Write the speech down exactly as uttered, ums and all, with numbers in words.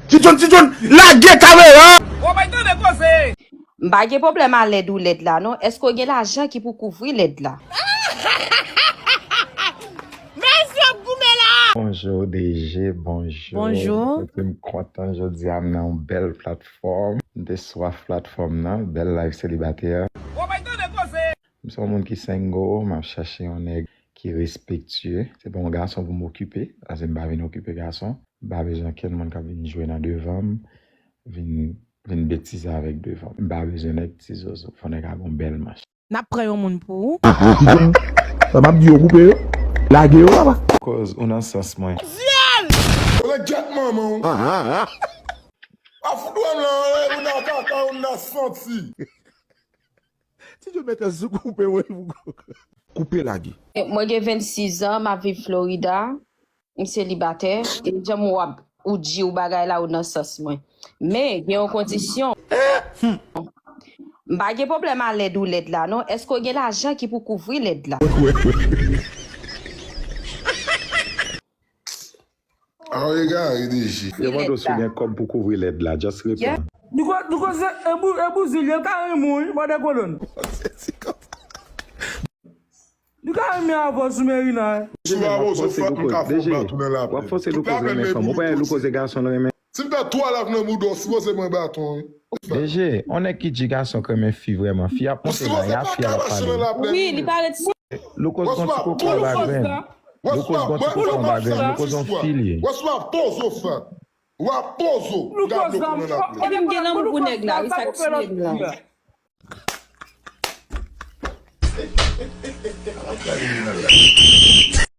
Ti John, Ti John, lage kamera! Ou bay tande koze! M pa gen pwoblèm a lèd ou lèd la non. Èske w gen lajan ki pou kouvri lèd la? Mèsi ap goumen la! Bonjou D J, bonjou. Bonjou. M kontan jodi a m nan yon bèl platfòm. M te swaf platfòm nan, bèl live selibatè. Ou bay tande koze! M se yon moun ki single, m ap chache yon nèg ki respektye. Se pa yon gason pou m okipe, paske m pa vin okipe gason. M pa bezwen okenn moun k ap vin jwe nan devan m, vin, vin betize avèk devan m. M pa bezwen nèg ti zozo, fò nèg a gon bèl manch. N ap pran yon moun pou ou. Sa m ap di yo koupe yo, lage yo papa. Koz ou nan sans mwen. Zyèl! Ou nan gyèt manman w. A fout wè m la, ou nan kaka, ou nan santi. Ti John mèt sou koupe wi. Koupe lage. Mwen gen vennsis an, m ap viv Florida. M selibatè. E jan w ap ou di w bagay la ou nan sans mwen. Men gen yon kondisyon. M pa gen pwoblèm a lèd ou lèd la non. Èske w gen lajan ki pou kouvri lèd la? A w egare D J. Yo mande w si w gen kòb pou kouvri lèd la. Just reponn. Nou ko- nou koze e bou- e bouzi l ye, l ka renmen w wi, mòde kolòn. Li ka renmen avè w sou Merina wi. Si w pa poze w fè, m ka fè w bat ou nan lapè. W ap fòse Loukoz renmen fanm. Ou pa wè Loukoz se gason l renmen. Si m fè twa lap nan bouda w, sipoze mwen baton wi. D J, on nèg ki di gason k renmen fi vrèman, fi ap monte la, y a fi a l ap pale. Wi, li parèt si. Loukoz gon ti koko anba grenn. Loukoz gon ti koko anba grenn. Loukoz on fi li ye. Wè si w ap poze w fè. W ap poze w. Gad Loukoz nan lapè. Epi m gen lanmou pou nèg la, wi, sa k tiye m la.